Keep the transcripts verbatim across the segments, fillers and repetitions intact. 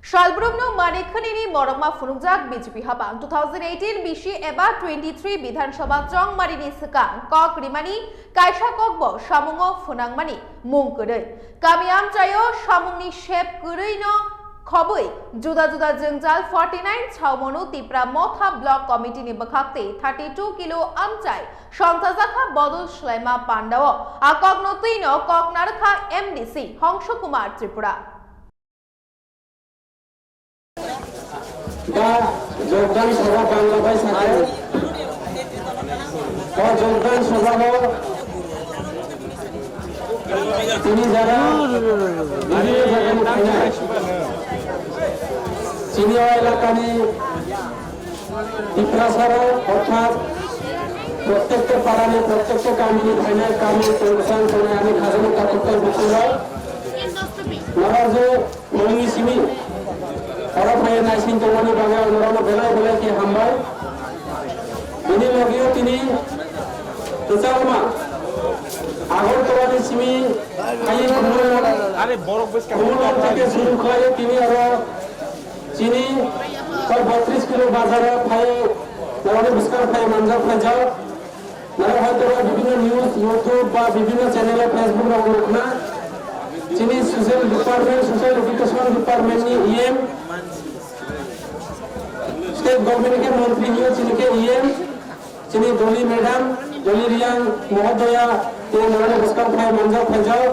Salbrumno mani khwnini morokma phunukjak B J P hapang two thousand eighteen bisi eba twenty-three Bidhan Sabha chongmarini swkang kok rimani kaisa kokbo samungo phwnangmani mung kwrwi. Kami amchaio samungni sep kwrwino khobwi juda juda jwngjal forty nine Chhaumonu Tipra Motha Block Committee ni bwkhaktwi thirty two kilo amchai songchajakha bodol swlaima pandao. A kokno twino kok narwkha M D C Hongsho Kumar Tripura. Da jogdan sabha bangla bai sake. O jogdan sabha o tini jara bibhinno jagani phainai. Chini o elakani Tiprasarok orthat prottekta parani, prottekta kamini phainai, kami tongsan tongnai ani khajani katuktai bukurok. Nara je Phungni simi oro phaiya naising tongmani bagwi ang norokno belai belai khe hambai. Bini logio tini kwchangma Agartala ni simi phaiwi Khumulwng, Khumulwng theke suru khlaiwi tini oro chini koi botris kilo bazaro phaiwi norokni bwskang phai manjak phaijak. Nara hoito ba bibhinno news, YouTube ba bibhinno channel o Facebook rok nukna. Chini social department, social education department ni E M, state government ni khe montri hiyo chini khe E M, chini Dolly madam, Dolly Reang mohodoya, tei nara bwskang phai manjak phaijak.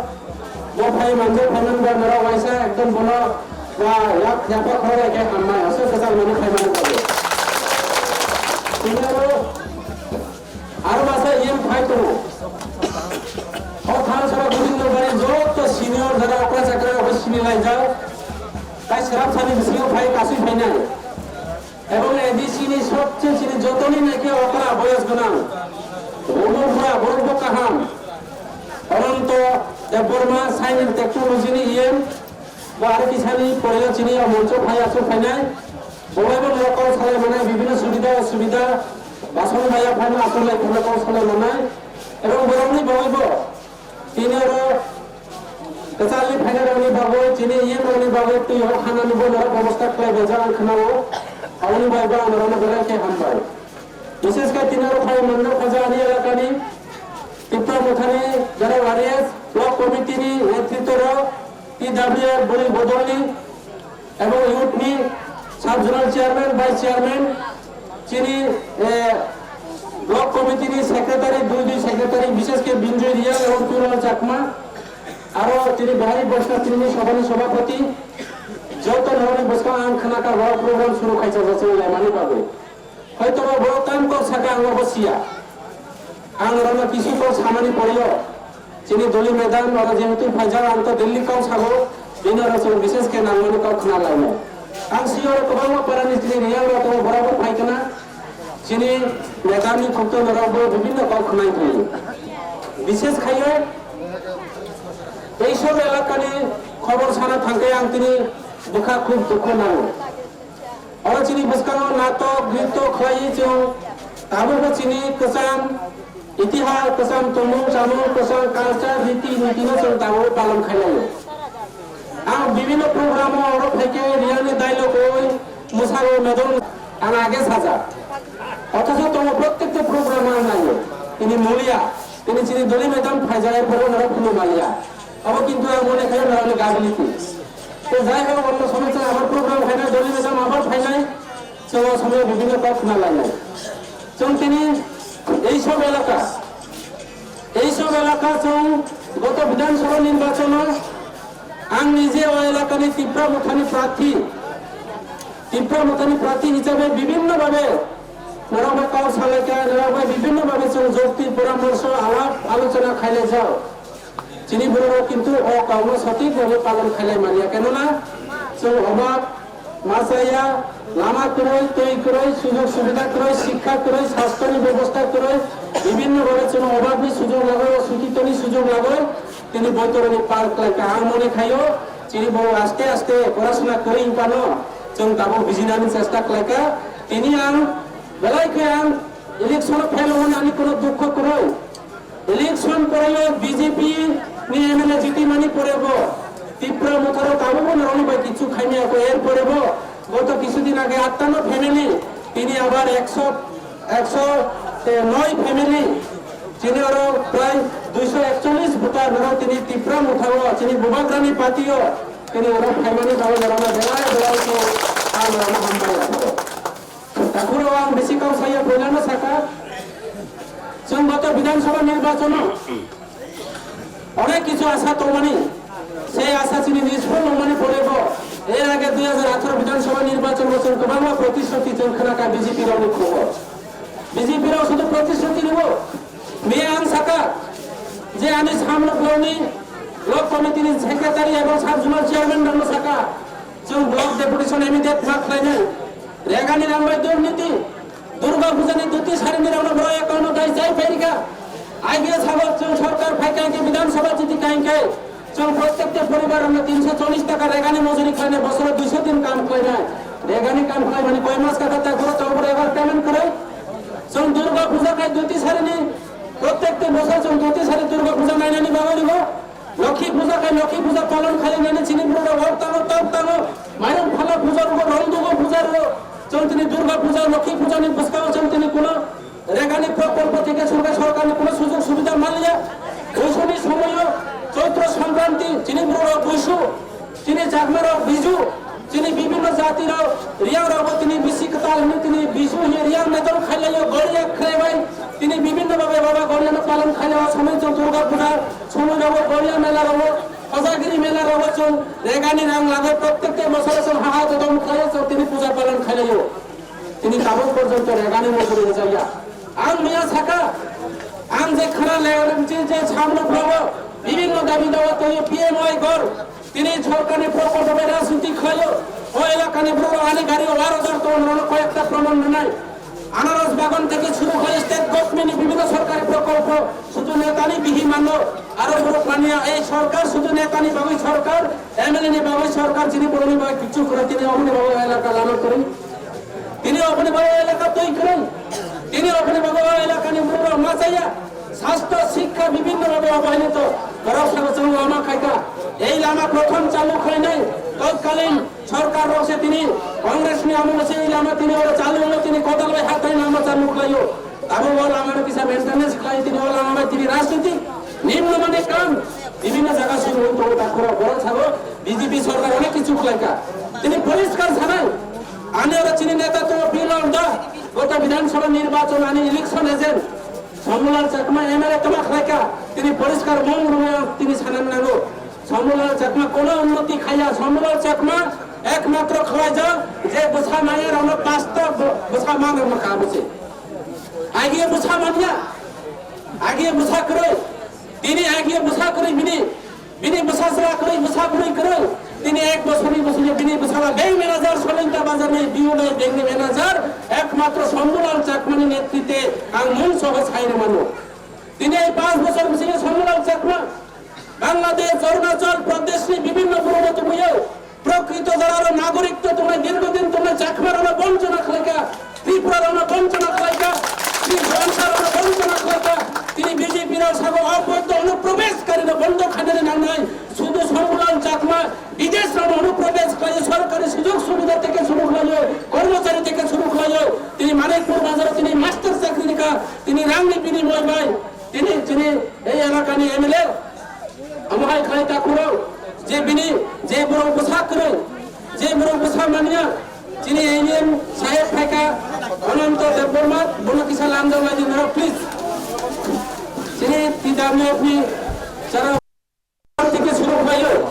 Bo phai manjak phaimani ba nara waisa ekdom bono ba yak yapa khoro khe hamnai aswk kwchang mani phaimani bagwi. Chini aro Aro masa E M phai tongo. O Thansara Gobindo Bari joto senior jara okra chakra abo sini laijak. Tai srap sani bisingo phai kasui phainai. Ebong A D C ni sobse chini jotoni naikhe okra boyos gonang. Umur bura borok bo kaham. Ananto Debbarma Science and Technology ni E M. Bo aro kisani porelo chini o moncho phai aswk phainai. Bo bai bo norok kok salai manai, bibhinno subida osubida, bason baya phaino aswk lai phano kok salai manai. Ebong borokni bagwi bo tini oro kwcharli phainairokni bagwi, chini E M rokni bagwi twi o khanani bo norok bebosta khlai berjak ang khna-o. Aboni bagwi bo ang norokno belai khe hambai. Bishesh khe tini oro phai manna khaja ani elakani Tipra Mothani jara R S block committee ni netritwo rok, T W R bwrwi bodolni ebong youth ni sub zonal chairman, vice chairman, chini, eh, block committee ni secretary, dui dui secretary, bishesh khe Binjoy Reang ebong Turlal Chakma, aro chini bahai Boyosna Trini Sabhani sabhapati, joto norokni bwskango ang khna kha, o program suru khaisa jasa wnglaimani bagwi. Hoito ba bo tam kok saka ang bo siya. Ang rano kisu kok samani poryo. Chini Dolly madam oro jehetu phaijak ang to Delhi kok sago. Bini oro chwng bishesh khe nangmani kok khna laino. Ang siyo oro kwbangma parani chini Reang rok tongo borok bo phai khna. Chini madam ni khokto norok bo bibhinno kok khnai thai. Bishesh khaiyo ei sob elakani khobor sana thangkhe ang tini bwkha khub dukho nango. Oro chini bwskango natok, nrityo khlaiwi chwng tabukbo chini kwcham itihas, kwcham tongmung chamung, kwcham culture, riti nitino chwng tabukbo palon khlailaio. Ang bibhinno program-o oro phaikhe Reangni dialogue oi mwsago medal ang age sajak. Othocho tongo prottekta program-o ang naio. Tini mulia, tini chini Dolly madam phaijak, phano norok phunuk manliya. Abo kintu ang mone khayo norokni gability. Te jai hok, onno somoy chwng abar program khainai, Dolly madam abar phainai, chwng o somoy bibhinno kok khna lainai. Chwng tini ei sob elaka, ei sob elaka chwng goto Bidhan Sabha nirbachon o ang nije o elakani Tipra Mothani prarthi, Tipra Mothani prarthi hisabe bibhinno bhabe norok bai kok salaikha, norok bai bibhinno bhabe chwng jukti poramorso alap alochona khailaijak. Chini borok kintu o kokno sothik bhabe palon khailai manya, kenona chwng obab ma chaya, lama kwrwi, twi kwrwi, sujog subida kwrwi, sikha kwrwi, sasthoni bebosta kwrwi, bibhinno bhabe chwng obabni sujog lagwi, osukitoni sujog lagwi tini boitoroni pal khlaikha. Ang mone khaio chini borok aste aste porasona kwrwi wngphano chwng tabuk bijinani chesta khlaikha. Tini ang belai khe ang election-o fail wngmani ani kono dukho kwrwi. Election pore o B J P ni M L A jitimani pore bo Tipra Motharo tabukbo norokni bai kichu khaimya kho, er pore bo Din age atta no family, tini abar ekso, ekso noi family, chini oro prai duiso ekchollis voter oro tini Tipra Motha o, chini Bubagrani party o, tini oro phaimani bagwi norokno belai belai khe ang norokno hambai rw. Takhuro ang bisi kok saya puilano saka. Chwng goto Bidhan Sabha nirbachon o onek kichu asa tongmani, sei asa chini nisphol wngmani porebo, er age dui hajar atharo Bidhan Sabha nirbachon o chwng kwbangma protisruti chwng khwnakha B J P rokni khungo. B J P rok sudu protisruti rwo. Miya ang saka je ani samno block ni block committee ni secretary ebong sub zonal chairman rokno saka, chwng block deputation immediate ma khlainai. Regani rang bai durniti. Durga Puja ni duti sari ni rang no borok account no dai jai phairika. I P S habak chwng sorkar phai kain khe Bidhan Sabha jiti kain khe chwng prottekta poribar rok no tinso chollish taka regani mojuri khlainai, bosoro duiso din kam khlainai. Regani kam khlaimani koi mas kaka ta khoro chwng borok ebar payment kwrwi. Chwng Durga Puja khai duti sari ni prottekta bosor chwng duti sari Durga Puja nainani bagwi rigo. Lokhi puja khai Lokhi puja palon khai nani chini borok rok tango, tok tango, mairung phala puja rok, rong dugo puja rok, chwng tini Durga puja, Lokhi puja ni bwskango chwng tini kuno regani prokolpo theke sorkar, sorkar ni kuno sujog subida manliya. Buisuni somoyo Choitro Sankranti chini borok rok Buisu, chini Chakma rok Biju, chini bibhinno jati rok, Riyang rok bo tini bisi kwtal hwnwi tini Bisu hwnwi Riyang metor khailaio, Goriya khrebai tini bibhinno babe baba Goriya no palon khaio, somoi chwng Durga puja, somoi rok bo Goriya mela rok bo, Hojagiri mela rok bo chwng regani rang lagwi prottekta bosoro chwng haha jodom khlaio, chwng tini puja palon khailaio. Tini tabuk porjonto regani mojuri rwjakya. Ang miya saka, ang je khana le je, je samno phabo, bibhinno dabi dawa twi P M Y gor, tini sorkarni prokolpo bai rajniti khlaio. O elakani borok ani gari o aro jar ton rono koyekta proman rwnai. Anaros bagan theke shuru khai state government ni bibhinno sorkari prokolpo sudu netani bihi mano, aro borok mania ei sorkar sudu netani bagwi sorkar, M L A ni bagwi sorkar chini borokni bagwi kichu kwrwi tini oboni bagwi elaka lama kwrwi. Tini oboni bagwi elaka twi kwrwi. Tini oboni bagwi o elakani borok machaya. Sastho, shikkha, bibhinno bhabe obohelitu borok sabo chwng lama khaikha. Ei lama prothom chalu khlainai totkalin sorkar rok se tini Congress ni amolo se ei lama tini oro chalu wngwi tini kotal bai hatai lama chalu khlaio. Abo o lama no kisa maintenance khlai tini o lama bai tini rajniti nimno mane kam bibhinno jaga suru wngwi tongo takhoro borok sabo B J P sorkar onek kichu khlaikha. Tini poriskar sanai ani oro chini neta tongo P Lal Da, goto Bidhan Sabha nirbachon ani election agent. Shambhulal Chakma M L A toma khlaika, tini poriskar mung rwngya, tini sanan nango. Shambhulal Chakma kono unnoti khaya, Shambhulal Chakma ekmatro khlaijak je bwsa manya rokno pasta bw-, bwsa man rwma kha bwse. Agi bwsa manya, agi bwsa kwrwi, tini agi bwsa kwrwi bini Bini bwsa chwla kwrwi, bwsa bwrwi kwrwi. Tini ek bosorni bwskango bini bwsala bank manager, Solinta Bazarni B O bai bankni manager, ekmatro Shambhulal Chakmani netritwe ang mung soho sai rwmano. Tini ei panch bosor bisingo Shambhulal Chakma Bangladesh, Arunachal Pradeshni bibhinno borokno tubui o prokrito joraro nagorikto tongnai, dirghodin tongnai Chakmarokno bonchona khlaika. Tripura rokno bonchona khlaika, Tripura rokno bonchona khlaika, tini B J P rok sabo oboidho onuprobeshkari no bondo khainani nangnai, sudu Shambhulal Chakma bidesh rokno onuprobesh khlaio, sorkari sujog subida theke suru khlaio, kormochari theke suru khlaio, tini Manikpur bazaro tini master chakri rikha, tini rangni binimoy bai, tini, tini ei elakani M L A, Omo hai khlai ta khoro je bini je borok bwsa kwrwi, je borok bwsa manya, chini A D M saheb phaikha Ananto Debbarma, bono kisa lamjak lai di norok, please. Chini T W F ni chara theke suru khlaio.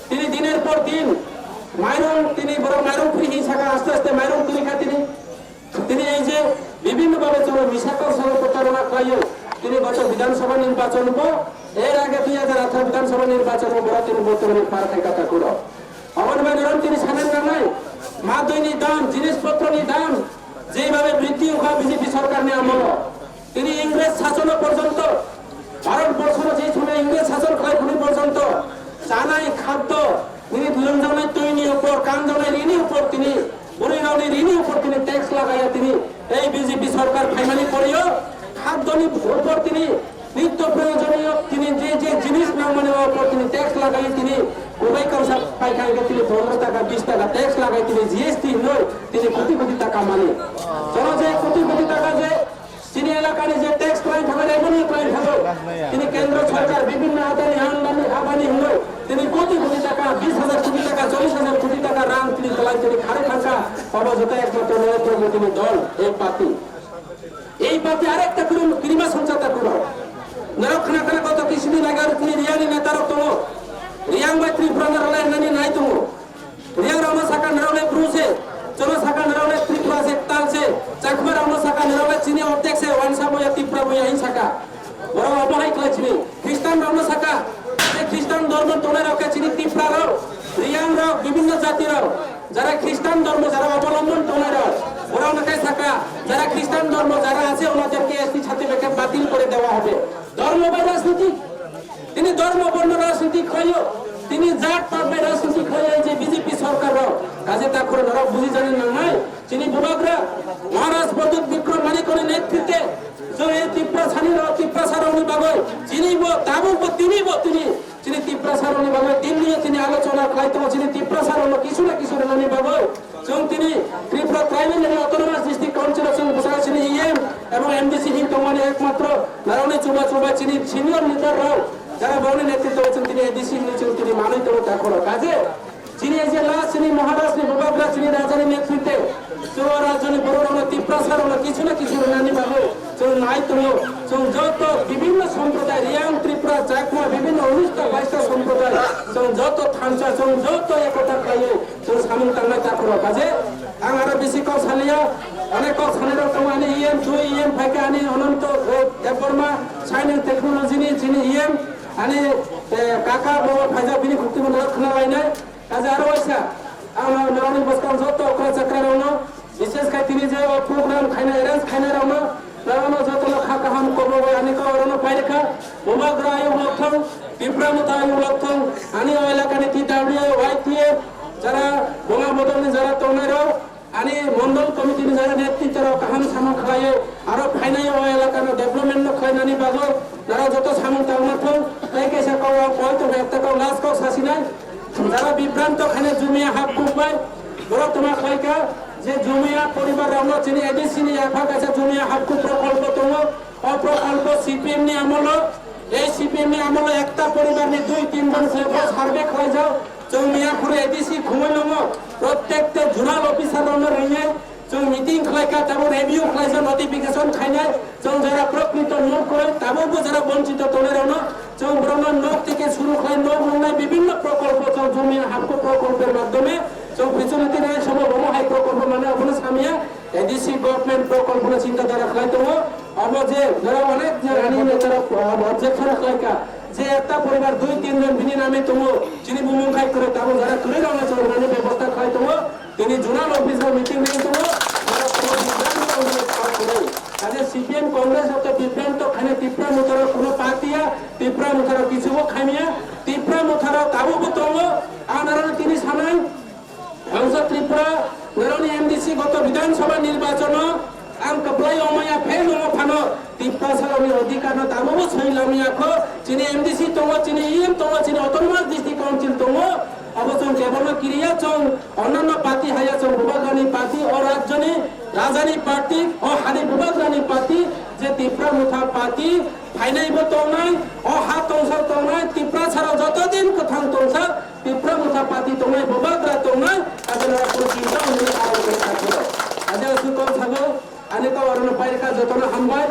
Tini diner por din mairung, tini borok mairung free hi saka, aste aste mairung tini kha tini. Tini ei je bibhinno bhabe chwng misa kok salo protarona khlaio, tini goto Bidhan Sabha nirbachon bo, er age dui hajar atharo Bidhan Sabha nirbachon bo borok tini vote rwna par khai kata kuro. Aboni bagwi rok tini sanani nangnai, madwini dam, jinis potroni dam jebhabe briddhi wngkha B J P sorkarni amolo. Tini Ingres sasono porjonto, Bharat borsono je somoy Ingres sason khlai phuru porjonto, chanai khaddo, tini lwngjaknai twini upor, kanjaknai rini upor tini, bwrwi rokni rini upor tini tax lagaiya tini, ei B J P sorkar phaimani poreo, khaddoni upor tini, nitto proyojoniyo tini je je jinis nangmani o upor tini tax lagai tini, kubai kamsa paikha hingke tini pondro taka, bis taka tax lagai tini G S T hinoi, Chwla je koti koti taka je chini elakani je tax khlai thangwi raimani khlai thango, tini kendro sarkar bibhinno hatani amdani abani hwnwi tini koti koti taka, bis hajar koti taka, chollish hajar koti taka rang tini twlai tini kharwi thangkha, obo joto ekmatro Narendra Modi ni dol, ei party. Ei party arekta kwrwng kirima songcha ta kwrwng. Norok khna khna koto kisini nagar tini Reang ni neta rok tongo. Reang bai Tripura ni rwlai nani nai tongo. Reang rok no saka norok le Bru se, chwla saka norok le Tripura se, tal se, Chakma rok no saka norok le chini ortek se, wansa boya Tripura boya hin saka. Borok omo hai khlai chini. Khristan rok no saka, je Khristan dhormo tongnai rok khe chini Tripura rok, Reang rok, bibhinno jati rok, jara Khristan dhormo jara obolombon tongnai rok, borok no khe saka, jara Khristan dhormo jara ache onaderke S T certificate batil kore dewa hobe. Dhormo bai rajniti, tini dhormo borno rajniti khlaio, tini jat pat bai rajniti khlaio ei je B J P sorkar rok, kaje takhoro norok buji jani nangnai, chini bubagra Maharaj Pradyut Bikram Manikya ni netritwe chwng ei Tiprasa ni rok, Tiprasa rok ni bagwi chini bo tabuk bo tini bo tini chini Tiprasa rok ni bagwi tini tini alochona khlai tongo, chini Tiprasa rok no kisu na kisu rwnani bagwi. Chwng tini Tripura Tribal and Autonomous District Council o chwng bwskango chini E M ebong M D C hin tongmani ekmatro narwkni chuba chuba chini senior leader rok jara borokni netritwo chwng tini A D C hinwi chwng tini manwi tongo takhoro. Kaje chini je last chini Maharaj ni bubagra chini raja ni netritwe chwng rajani borok rokno Tiprasa rokno kisu na kisu rwnani bagwi chwng nai tongo. Chwng joto bibhinno somproday Reang Tripura Chakma bibhinno unis ta bais ta somproday chwng joto thansa chwng joto ekota khlaiwi Chwng samung tangnai takhoro kaje ang aro bisi kok saliya, onek kok sanai rok tongo ani E M, dui E M phaikha ani Ananto, eh, Debbarma, Science and Technology ni chini E M, ani, eh, kaka bo phaijak bini khukti bo norok khna lainai, kaje aro waisa ang norokni bwskang joto okra chakra rokno, bises khai tini je o program khaina arrange khaina rokno, Norokno jotono kha kaham kobo bai ani kok orono pairikha. Bubagra ayuk lokthong, Tipra Motha ayuk lokthong, ani o elakani T W A, Y T A, jara Bonga Bodolni jara tongnairok, ani Mondol Committee ni jara netritworok kaham samung khlaiwi, aro phainai o elakano development no khlainani bagwi norok joto samung tangma thung. Tei kaisa kok ang koi tongkha, ekta kok last kok sasinai. Jara bibranto khaina Jumia hap kuk bai, borok toma khlaikha je Jumia poribar rokno chini A D C ni yapha kaisa Jumia hap kuk prokolpo tongo. O prokolpo C P M ni amolo, ei C P M ni amolo ekta poribar ni dui tin jon se bo survey khlaijak. Chwng Miyapur A D C khumui nongo, prottekta zonal officer rokno ringwi Chwng meeting khlai kha, tabuk review khlai kha, notification khainai. Chwng jara prokrito nuk koi, tabuk bo jara bonchito tongnai rokno chwng borokno nok theke suru khlai, nok nungnai bibhinno prokolpo chwng Jumia hapko prokolpor madhyome chwng facility nai sobo bomo hai prokolpo mane abono samya A D C government prokolpono chinta dhara khlai tongo. Obo je jara onek je ani netara objection khlai kha je ekta poribar dui tin jon bini name tongo, chini bumung khai kwrwi tabuk jara kwrwi rokno chwng rwnani bebosta khlai tongo. Tini zonal office o meeting ring tongo, oro tongo Bibranto Congress kok kwrwi. Kaje C P M Congress o to Bibranto khaina Tipra Motharo kuno party ya, Tipra Motharo kichubo khaimya, Tipra Motharo tabukbo tongo, ang norokno tini sanai, Bangsa Tripura, norokni M D C goto Bidhan Sabha nirbachon o, Ang kwplai wngmaya phel wngma phano Tiprasarokni odhikarno tabukbo soi lamya kho. Chini M D C tongo, chini E M tongo, chini Autonomous District Council tongo. Obo chwng kebolno kiriya chwng onnanno party haya chwng bubagrani party, o rajyoni rajani party, o hani bubagrani party, je Tipra Motha party, phainaibo tongnai, o ha tongsa tongnai, Tiprasarok joto din kwthang tongsa, Tipra Motha party tongnai, bubagra tongnai, abo norok kunu chinta hwnwi aro khe sakiro. Abo aswk kok sago, Ani kok orono pairikha jotono hambai.